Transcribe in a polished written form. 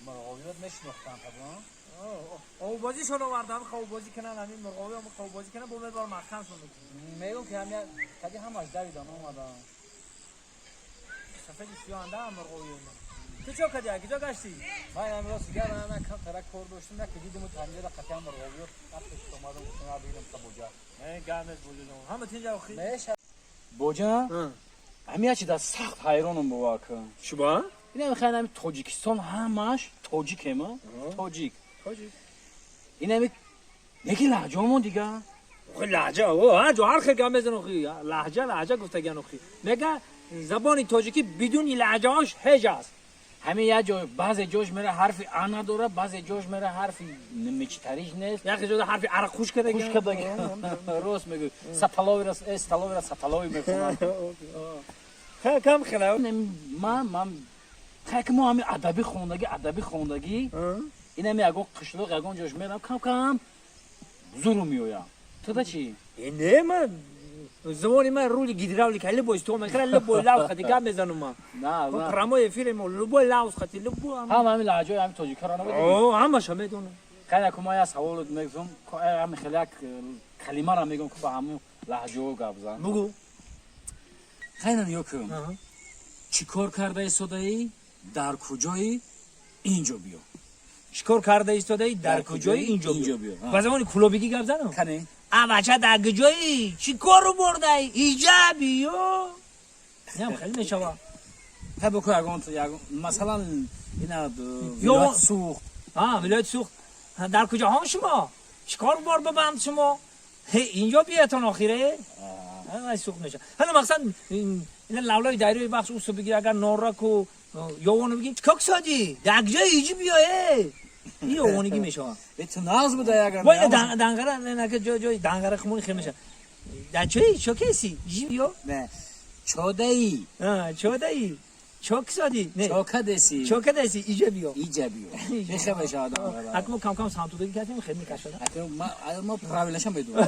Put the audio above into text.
Мурғобиёт мешинохтам табан. Овбозишон овардам, қовбозӣ кунан, ҳамин мурғобӣ қовбозӣ кунан, бо мебар маҳкамшон мекунам. Мегӯм, ки ҳам кади ҳамаш давидан омадан. Сафеди сиёҳанда мурғобӣ. Ту чо кади? Куҷо гаштӣ? Ман ҳам рост гап, ман кам тара кор доштам, як дидиму танҷара қатъиан мурғобиёт пеш омадам, гуфтам, бинам та боҷа. Не, гап нест, боҷа. Ҳама тинҷа охи. Меша. Боҷа? Ҳами як чиза сахт ҳайронам, бовар кун. Шуба? Инам хай, ҳами Тоҷикистон ҳамаш тоҷикема, тоҷик. Тоҷик. Инами неки лаҳҷаомон дига. Охи, лаҳҷа, о, ҳар ҷо ҳар хел гап мезанам охи. Лаҳҷа, лаҳҷа гуфтаган охи. Мега забони тоҷикӣ бидуни лаҳҷаҳош ҳеҷ аст. Ҳамин як ҷой, баъзе ҷош мера ҳарфи а надора, баъзе ҷош мера ҳарфи мечитариш нест. Як ҷода ҳарфи ара хуш карда. Хуш кардаги. Рост мегӯ. Сапаловира, столовира сапалови мехонад. Кам хела. Ман хай ки мо ҳами адабӣ хондагӣ, адабӣ хондагӣ, инами ягон қишлоқ, ягон ҷош мерам, кам кам зуру меоям. Туда чӣ? Не, ман забони ман рули гидравлика, любой истифода мекунам, любой лафз хати гап мезанам ман. На, Прямой эфир мо, любой лафз хати, любой. Ҳама ҳами лаҳҷаи ҳами тоҷикаро намедонӣ? О, ҳамаша медонам. Хайр, ку ман як савол мегӯям, ҳами хеле як калимаро мегӯям, ки ба ҳамун лаҳҷаҳо гап зан. Бугӯ. Хайна, нигоҳ кун. Чӣ кор карда истодаӣ, дар куҷои, инҷо биё. Чӣ кор карда истодаӣ, дар куҷои, инҷо инҷо биё. Биё. Ба забони кулобигӣ гап занам? Кане. А бача, дар куҷоӣ, чӣ кору бурдаӣ, иҷа биё. Инам хеле мешава. Хай, бо ку ягон, масалан, ина вилояти Суғд. А, вилояти Суғд. Дар куҷоҳом шумо, чӣ кор бор бибанд шумо, инҷо биятон охире. Ай, суғд меша. Ҳана, мақсад ина лавлави дарёи Вахш усу бигир, агар Нораку Ёвону бигир, чӣ кор кисодӣ, дар куҷои, иҷи биё, э ин ёвонигӣ мешавад. Ту нағз буда ягар. Бо ина Данғара, ка ҷои Данғара хумони хел мешавад. Дар чои чо кеси, иҷи биё. Не, чодаи. Чодаи, чо кисодӣ, не. Чокадеси. Чо кадаси, иҷа биё. Иҷа биё, меха мешавад. Ака, мо кам кам самтудагӣ кардем, хел мекашад. Ма правилаша медонам.